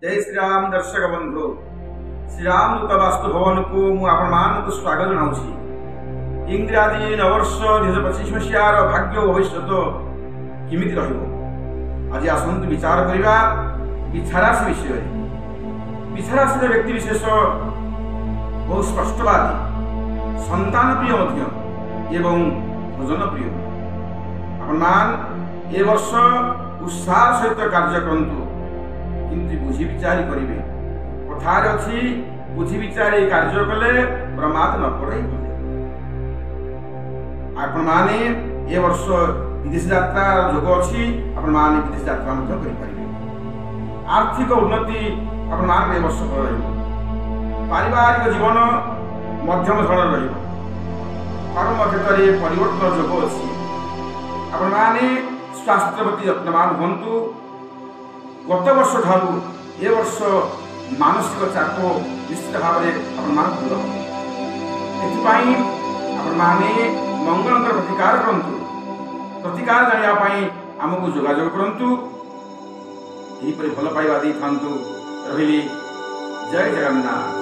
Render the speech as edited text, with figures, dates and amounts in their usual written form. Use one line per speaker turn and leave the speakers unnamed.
ଜୟ ଶ୍ରୀରାମ ଦର୍ଶକ ବନ୍ଧୁ, ଶ୍ରୀରାମଦୂତ ବାସ୍ତୁ ଭବନକୁ ମୁଁ ଆପଣମାନଙ୍କୁ ସ୍ୱାଗତ ଜଣାଉଛି। ଇଂରାଜୀ ନବବର୍ଷ 2025 ମସିହାର ଭାଗ୍ୟ ଓ ଭବିଷ୍ୟତ କେମିତି ରହିବ, ଆଜି ଆସନ୍ତୁ ବିଚାର କରିବା ବିଛାରାଶି ବିଷୟରେ। ବିଛାରାଶିର ବ୍ୟକ୍ତି ବିଶେଷ ବହୁ ସ୍ପଷ୍ଟବାଦୀ, ସନ୍ତାନ ପ୍ରିୟ ମଧ୍ୟ ଏବଂ ଭୋଜନ ପ୍ରିୟ। ଆପଣମାନ ଏ ବର୍ଷ ଉତ୍ସାହ ସହିତ କାର୍ଯ୍ୟ କରନ୍ତୁ, କିନ୍ତୁ ବୁଝି ବିଚାରି କରିବେ। କଥାରେ ଅଛି, ବୁଝି ବିଚାରି କାର୍ଯ୍ୟ କଲେ ପ୍ରମାଦ ନ ପଡ଼େ ଭଲେ। ଆପଣମାନେ ଏ ବର୍ଷ ବିଦେଶ ଯାତ୍ରା ଯୋଗ ଅଛି, ଆପଣମାନେ ବିଦେଶ ଯାତ୍ରା ମଧ୍ୟ କରିପାରିବେ। ଆର୍ଥିକ ଉନ୍ନତି ଆପଣମାନଙ୍କ ଏ ବର୍ଷ ଭଲ ରହିବ। ପାରିବାରିକ ଜୀବନ ମଧ୍ୟମ ଧରଣର ରହିବ। କର୍ମ କ୍ଷେତ୍ରରେ ପରିବର୍ତ୍ତନ ଯୋଗ ଅଛି। ଆପଣମାନେ ସ୍ୱାସ୍ଥ୍ୟ ପ୍ରତି ଯତ୍ନବାନ ହୁଅନ୍ତୁ। ଗତ ବର୍ଷ ଠାରୁ ଏ ବର୍ଷ ମାନସିକ ଚାପ ନିଶ୍ଚିତ ଭାବରେ ଆପଣମାନଙ୍କୁ ଦୂର ହେବ। ଏଥିପାଇଁ ଆପଣମାନେ ମଙ୍ଗଳଙ୍କର ପ୍ରତିକାର କରନ୍ତୁ। ପ୍ରତିକାର ଜାଣିବା ପାଇଁ ଆମକୁ ଯୋଗାଯୋଗ କରନ୍ତୁ। ଏହିପରି ଭଲ ପାଇବା ଦେଇଥାନ୍ତୁ। ରହିଲି, ଜୟ ଜଗନ୍ନାଥ।